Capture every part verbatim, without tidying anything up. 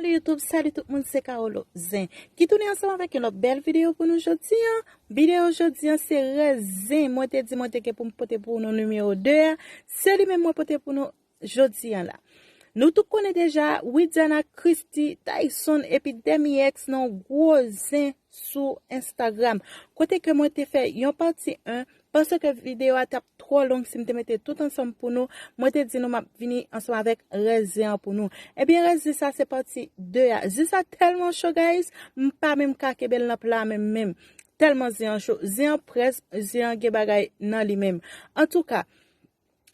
YouTube, salut tout moun, se Carolo Zen ki tounen ansanm avèk yon lòt bèl videyo pou nou jodi an. Videyo jodi an se rèzen. Mwen te di mwen te gen pou m pote pou nou nimewo de a. Se li menm mwen pote pou nou jodi an la. Nou tout konnen deja, Widiana, Christie, Tyson epi Demi X nan yon gwo zen sou Instagram. Kote ke mwen te fè yon pati en, paske videyo a t ap twò long si m te mete tout ansanm pou nou. Mwen te di nou m ap vini ansanm avèk rèzen an pou nou. Ebyen, rèzen sa se pati de a. Zen sa tèlman cho, guys, m pa menm ka kenbe l nan pla menm menm. Tèlman zen an cho. Zen an près, zen an gen bagay nan li menm. Antouka,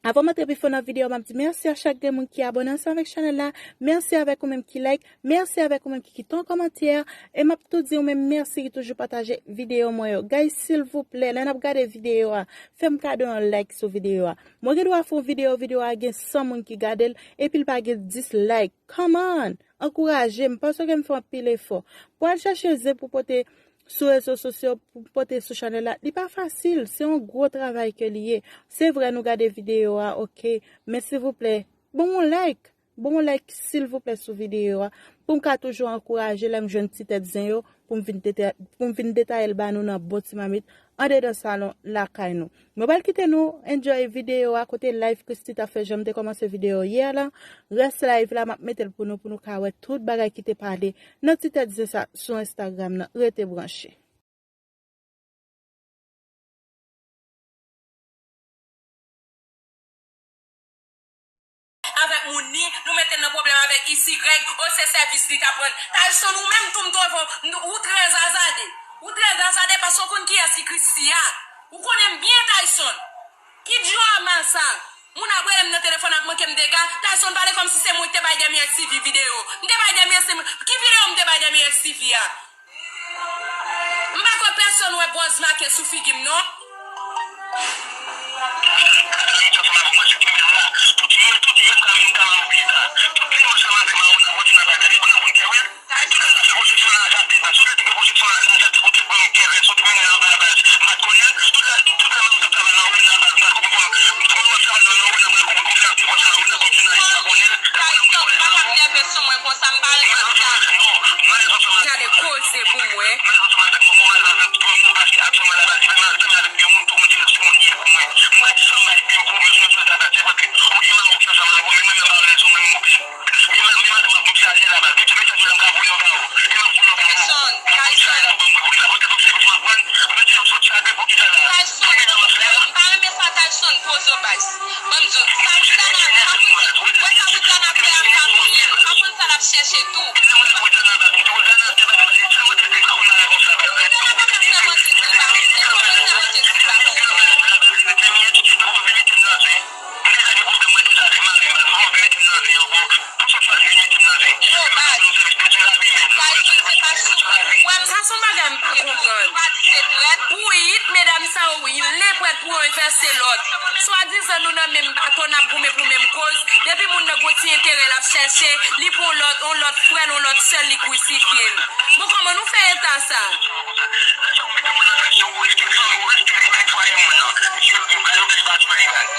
avan m antre pi fon nan videyo, m ap di mèsi a chak de moun ki abòne ansanm avèk chanèl la. Mèsi avèk ou menm ki like. Mèsi avèk ou menm ki kite yon kòmantè. E m ap tou di ou menm mèsi ki toujou pataje videyo mwen yo. Guys, silvouplè, lè n ap gade videyo a, fè m kado yon like sou videyo a. Mwen gen dwa fè yon videyo, videyo a gen san moun ki gade l, epi l pa gen dis like. Come on! Ankouraje m, paske m fè anpil efò. Pou al chache zen pou pote sou rezo sosyo, pou pote sou chanèl la, li pa fasil. Se yon gwo travay ke li ye. Se vre nou gade videyo a, oke. Men silvouplè, ban m yon like. Ban m yon like, silvouplè, sou videyo a. Pou m ka toujou ankouraje lè m jwenn ti tèt zen yo, pou m vin deta-, pou m vin detaye l ba nou nan bon ti mamit, andedan salon lakay nou. Mwen pral kite nou enjoy videyo a kote live Christie t ap fè jan m te kòmanse videyo yè la. Rès live la, m ap mete l pou nou, pou nou ka wè tout bagay ki te pale nan ti tèt zen sa sou Instagram nan. Rete branche. Avèk moun ni, nou mete l nan pwoblèm avèk isigrèg, o se sèvis li t ap rann. Tyson, ou menm tou m twouve w, ou trè azade. Ou trè azade paske w konn kiyès ki Christie a. Ou konnen m byen, Tyson. Ki djwama sa? Moun ap rele m nan telefòn ap manke m dega. Tyson, pale kòmsi se mwen ki te bay Demi X T V videyo. M te bay Demi X T V. Ki videyo m te bay Demi X T V a? M pa kwè pèsonn wè bòz make sou figi m, non. Tyson, pa t ap nève sou mwen konsa, m pa renmen sa. Gade koze pou mwen. Tyson, Tyson, Tyson, m pa renmen sa Tyson, poze w baz. Ban m di w, sa Widiana, sa Widiana, wè sa Widiana fè a pa konn ye, m pa konn sa l ap chèche tou. Widiana pa ka fè mwen sezi, m pa konn sa Widiana fè mwen sezi, m pa konn. Sa se yon bagay m pa konprann. Pou it medam sa yo, wi, len prèt pou yon vèse lòt. Swadizan nou nan menm bato, n ap goumen pou menm koz. Depi moun nan gon ti enterè l ap chèche, li pou yon lòt, yon lòt frè l, yon lòt sè l, li krisifye l. Bon, kòman nou fè eta sa?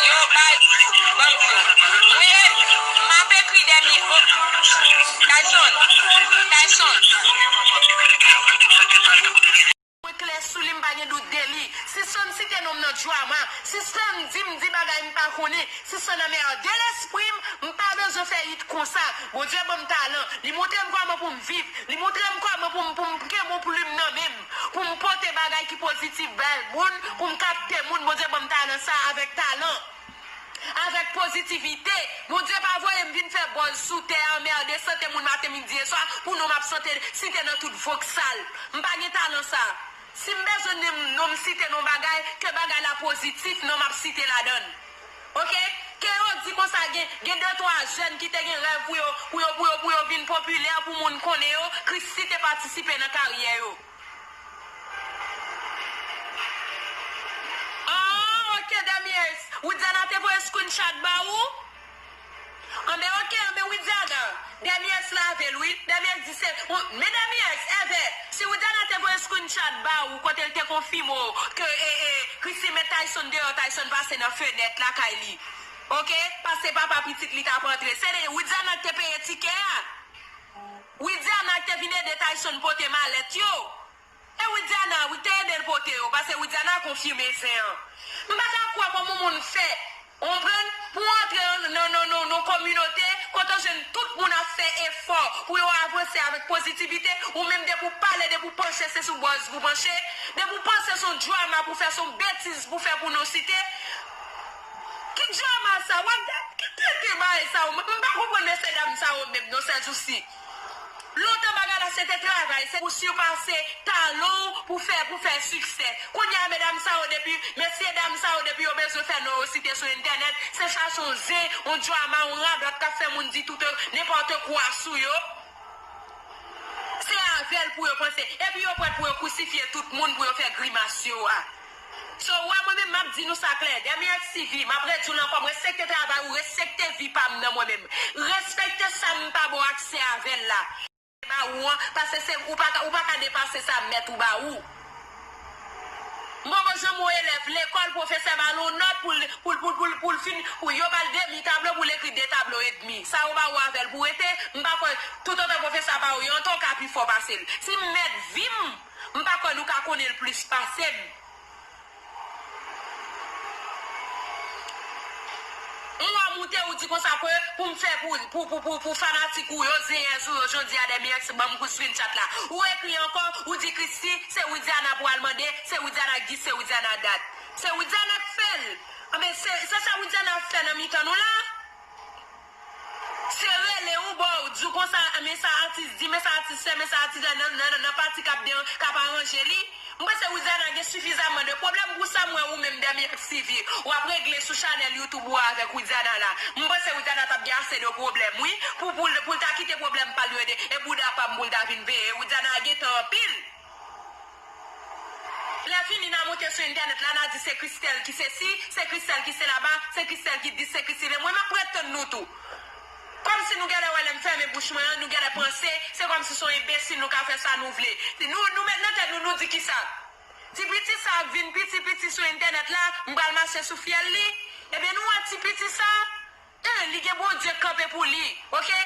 Yo, bay, ban m di w. Wi, m ap ekri Demi, o, Tyson, Tyson. Mwen klè sou li, m pa gen dout de li. Sispann site non m nan djwama. Sispann di m di bagay m pa konnen. Sispann anmède lespri m. M pa bezwen fè it konsa. Bondye ban m talan. Li montre m kòman pou m viv. Li montre m kòman pou m, pou m gen bon plim nan men m. Pou m pote bagay ki pozitif bay moun. Pou m kapte moun. Bondye ban m talan sa avèk talan. Avèk pozitivite. Bondye pa voye m vin fè bòz sou tè a, anmède sante moun maten, midi e swa, pou non m ap sante, site nan tout voksal. M pa gen talan sa. Si m bezwen non m, non m site nan bagay, ke bagay la pozitif, non m ap site ladan l. Oke? Ke yo di konsa, gen, gen de twa jèn ki te gen rèv pou yo, pou yo, pou yo, pou yo vin popilè, pou moun konnen yo, Christie te patisipe nan karyè yo. Oh, ok, Demi X. Widiana te voye screenshot ba ou? Anben, ok, anben, Widiana. Demi X lave l, wi. Demi X di se, men Demi X, Èvè, si Widiana te voye screenshot ba ou, kote l te konfime w ke, e, e, Christie met Tyson deyò, Tyson pase nan fenèt lakay li. Ok? Paske papa pitit li t ap antre. Se Widiana ki te peye tikè a. Wi, Vin ede Tayson pote malèt yo. E Widiana, wi, te ede l pote yo, paske Widiana konfime zen an. M pa ka kwè kòman moun fè, w konprann, pou w antre nan, nan, nan, nan, nan kominote, kote w jwenn tout moun ap fè efò pou yo avanse avèk pozitivite, ou menm depi w pale, depi w panche, se sou buzz pou panche, depi w panse se yon drama pou fè, se yon betiz pou fè pou nou site. Ki drama sa? What the, ki, ki, ki bagay sa yo? M pa konprann mesye dam sa yo menm non, sèjousi. Lontan bagay la se te travay, se pou sipase talan w, pou fè, pou fè siksè. Kounye a medam sa yo depi, mesye dam sa yo depi yo bezwen fè non yo site sou entènèt, se chache yon zen, yon drama, yon radòt k ap fè moun di tout, nenpòt kwa sou yo. Se avè l pou yo panse. Epi yo prèt pou yo krisifye tout moun pou yo fè grimas yo a. So, w wè, mwen menm, m ap di nou sa klè. Dèmyèt Sivi, m ap redi w l ankò, m respekte travay ou, respekte vi pa m nan mwen menm. Respekte sa m pa ba w aksè avè l la. Ba ou an, paske se, ou pa ka, ou pa ka depase sa mèt ou ba ou. M poko janm wè yon elèv lekòl, pwofesè ba l yon nòt pou l, pou l, pou l, pou l, pou l fin, pou yo ba l demi tablo pou l ekri de tablo edmi. Sa yo ba ou avè l pou rete, m pa kwè, toutotan pwofesè a ba ou yon tan, ou ka pi fò pase l. Si m mèt vi m, m pa kwè nou ka konnen l plis pase m. M wè w moute, ou di konsa ke pou m fè pou, pou, pou, pou, pou fanatik ou yo, zenyèz ou yo, jodi a, Dèmyèt ban m kou screenshot la. Ou ekri ankò, ou di Christie, se Widiana pou al mande, se Widiana k di, se Widiana dat. Se Widiana k fè l. Anben, se, se sa Widiana ap fè nan mitan nou la. Se rele ou, bon, ou di w konsa, men sa atis di, men sa atis fè, men sa atis fè, nan, nan, nan, nan pati k ap, k ap aranje li. M panse Widiana gen sifizaman de pwoblèm pou sa m wè ou menm Dèmyèt Sivi w ap regle sou chanèl YouTube ou avèk Widiana la. M panse Widiana t ap gen ase de pwoblèm, wi, pou, pou, pou l ta kite pwoblèm pa l yo de, e bouda pa m pou l ta vin veye. Widiana gentan anpil. Lè fini, n a monte sou entènèt la, n a di se Christelle ki sesi, se Christelle ki se laba, se Christelle ki dis, se Christelle. Mwen, m ap ret tann nou tou. Kòmsi nou genlè wè lè m fèmen bouch mwen an, nou genlè panse, se kòmsi se yon enbesil, nou ka fè sa nou vle. Nou, nou met nan tèt nou, nou di kisa? Ti piti sa ap vin piti piti sou entènèt la, m pral mache sou fyèl li. Ebyen, nou wè ti piti sa? Hein, li gen Bondye k kanpe pou li, oke?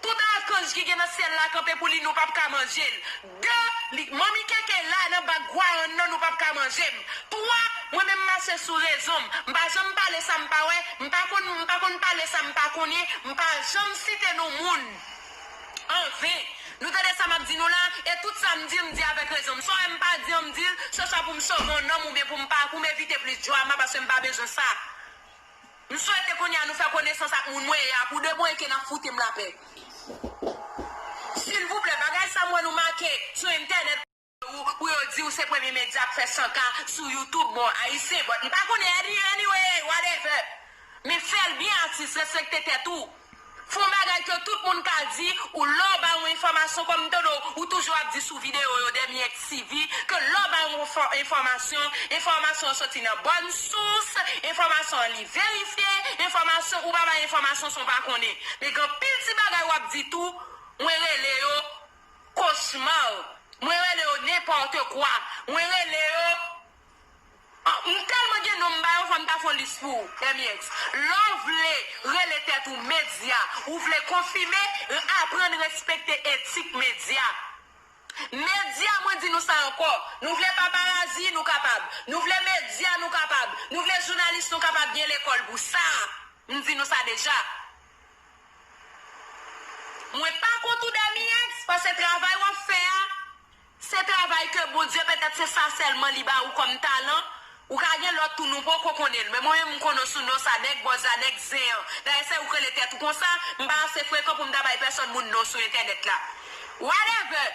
Tout akanj ki gen nan syèl la kanpe pou li, nou p ap ka manje l. De, li, manmi keke la nan bak gwarann nan, nou p ap ka manje m. Twa, mwen menm m mache sou rezon m. M pa janm pale sa m pa wè, m pa konn, m pa konn pale sa m pa konnen, m pa janm site non moun. Anven, nou tande sa m ap di nou la, e tout sa m di, m di avèk rezon. M swa m pa di an, m di l, se swa pou m sove yon nonm oubyen pou m pa, pou m evite plis drama, paske m pa bezwen sa. M swete kounye a nou fè konesans ak moun mwen ye a pou de bon e ke n ap foute m lapè. Silvouplè, bagay sa m wè nou make sou entènèt pou yo di w se premye medya k fè san K sou YouTube, bon, ayisyen, but m pa konnen, any, anyway, whatever. Men fè l byen, atis, respekte tèt ou. Fè yon bagay ke tout moun ka di, ou lè w bay yon enfòmasyon kòm m tande w, ou toujou ap di sou videyo yo Dèmyèt Sivi, ke lè w bay yon enfò-, enfòmasyon, enfòmasyon an soti nan bòn sous, enfòmasyon an li verifye, enfòmasyon, ou pa bay enfòmasyon san w pa konnen. Men gen anpil ti bagay w ap di tou, mwen rele yo kochma, mwen rele yo nenpòt kwa, mwen rele yo Ah, m tèlman gen non m ba yo, fò m ta fè yon lis pou ou, Dèmyèt. Lè w vle rele tèt ou medya, ou vle konfime, aprann respekte etik medya. Medya, mwen di nou sa ankò, nou vle paparazi, nou kapab. Nou vle medya, nou kapab. Nou vle jounalis, nou kapab gen lekòl pou sa. M di nou sa deja. Mwen pa kont ou Dèmyèt, paske travay w ap fè a, se travay ke Bondye, petèt se sa sèlman li ba ou kòm talan. Ou ka gen lòt tou, nou poko konnen l. Men mwen menm, m konnen w sou non sa, nèg bòz la, nèg zen an. Dayè, se ou k rele tèt ou konsa, m pa ase frekan pou m ta bay pèsòn moun non sou entènèt la. Whatever!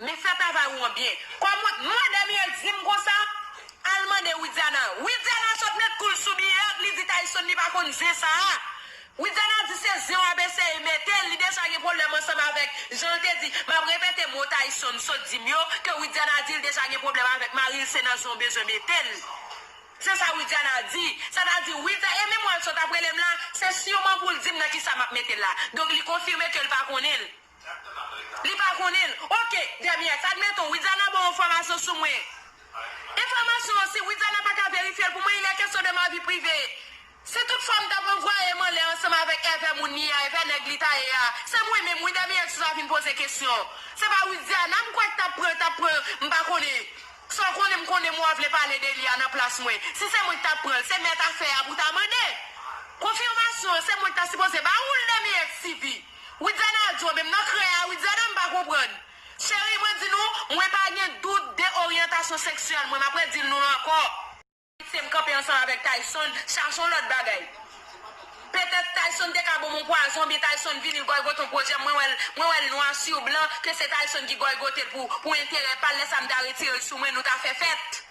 Men fè travay ou an byen. Kòm mwen, mwen, Dèmyèt di m konsa, al mande Widiana. Widiana sot met kou l sou Biyèg, li di Tayson li pa konn zen sa a. Widiana di se zen w ap eseye mete l, li deja gen pwoblèm ansanm avèk, jan l te di, m ap repete mo Tayson sot di m yo, ke Widiana di l deja gen pwoblèm avèk mari l, se nan zen w bezwen mete l. Se sa Widiana di. Sa ta di, Widiana, e menm wè l sot ap rele m la, se siman pou l di m nan kisa m ap mete l la. Donk, li konfime ke l pa konnen l. Li pa konnen l. Oke, Dèmyèt, admeton, Widiana ba w enfòmasyon sou mwen. Enfòmasyon an, si Widiana pa ka verifye l pou mwen, il est question de ma vie privée. Si tout fwa m t ap anvwaye m anlè ansanm avèk èvè moun li a, èvè nèg li ta ye a, se mwen menm wi Dèmiyèz sa vin poze kesyon. Se pa Widiana m kwè k t ap pran, t ap pran, m pa konnen. Sa w konnen m konnen m w a vle pale de li a nan plas mwen. Si se mwen k t ap pran l, se mèt afè a pou ta mande. Konfimasyon an, se mwen k ta sipoze ba ou l Dèmiyèz TV. Widiana a di w, men m nan krè a, Widiana m pa konprann. Cheri, mwen di nou, mwen pa gen dout de oryantasyon seksyèl mwen, m ap redi l nou ankò. Se m kanpe ansanm avèk Tayson, chache yon lòt bagay. Petèt Tayson te ka ban m yon pwazon, oubyen Tayson vini, l gòygote yon pwojè, mwen wè l, mwen wè l nwa sou blan, ke se Tayson ki gòygote l pou, pou enterè pa l, lè sa m ta retire l sou mwen, nou ta fè fèt.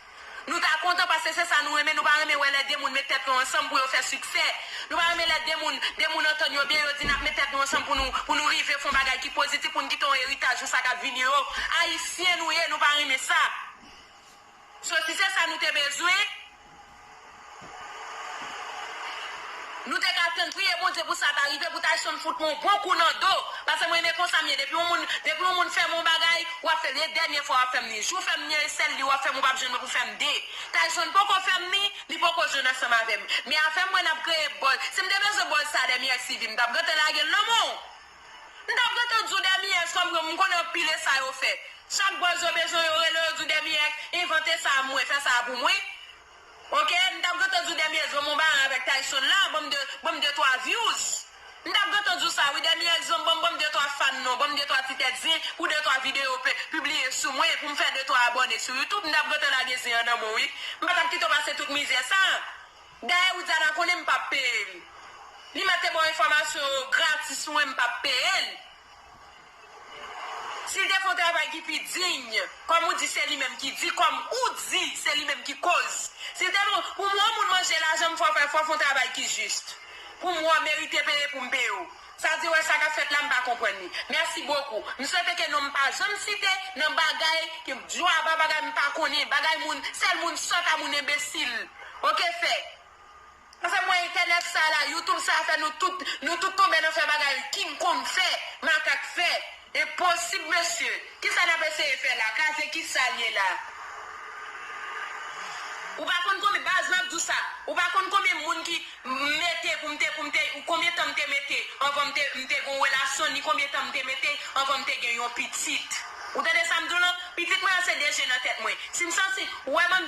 Nou ta kontan paske se sa nou renmen, nou pa renmen wè lè de moun met tèt yo ansanm pou yo fè siksè. Nou pa renmen lè de moun, de moun antann yo byen, yo di n ap met tèt nou ansanm pou nou, pou nou rive fè yon bagay ki pozitif, pou n kite yon eritaj pou sa k ap vini yo. Ayisyen nou ye, nou pa renmen sa. So, si se sa nou te bezwen, nou te ka tann priye Bondye pou sa ta rive, pou Tayson fout mwen yon bon kou nan do. Paske mwen renmen konsa m ye. Depi yon moun, depi yon moun fè m yon bagay, w ap fè l. E dènye fwa w ap fè m li. Jou w fè m li, e sèl li w ap fè m, ou p ap jwenn mwen pou fè m de. Tayson poko fè m li, li poko jwenn ansanm avè m. Men afè m wè n ap kreye buzz. Si m te bezwen buzz sa Dèmiyèz TV, m t ap gentan lage l nan men w. M t ap gentan di w Dèmiyèz kòm m konnen anpil e sa yo fè. Chak buzz yo bezwen, yo rele w, yo di w Dèmiyèz, envante sa a mwen, fè sa a pou mwen. Oke, m t ap gentan di w Dèmiyèz, ban m yon bagay avèk Tayson la, ban m de, ban m de twa views. M t ap gentan di w sa, wi, Dèmiyèz, ban m, ban m de twa fan non, ban m de twa ti tèt zen, pou de twa videyo pe, pibliye sou mwen, pou m fè de twa abòne sou YouTube, m t ap gentan lage zen an nan men w, wi. M pa t ap kite w pase tout mizè sa. Dayè, Widiana konnen m p ap peye l. Li mèt te ba w enfòmasyon yo gratis, mwen, m p ap peye l. Si l te fè yon travay ki pi diy, kòm ou di se li menm ki di, kòm ou di se li menm ki koz. Si l te bon, pou mwen, yon moun manje lajan m, fò, fò, fò fè yon travay ki jis. Pou mwen, w merite peye pou m peye w. Sa di wè sa k ap fèt la, m pa konprann li. Mèsi bokou. M swete ke non m pa janm site nan bagay ke djwaba bagay m pa konnen, bagay moun, sèl moun sòt a moun enbesil. Oke, fè. Paske mwen entènèt sa la, YouTube sa fè nou tout, nou tout tonbe nan fè bagay king konn fè, makak fè. Enposib, mesye. Kisa n ap eseye fè la? Kraze kisa l ye la? Ou pa konn konbyen, baz, m ap di w sa. Ou pa konn konbyen moun ki mete pou m te, pou m te, ou konbyen tan m te mete anvan m te, m te gen yon relasyon, ni konbyen tan m te mete anvan m te gen yon pitit. Ou tande sa m di w lan? Pitit mwen an se de je nan tèt mwen. Si m santi, ou wè bann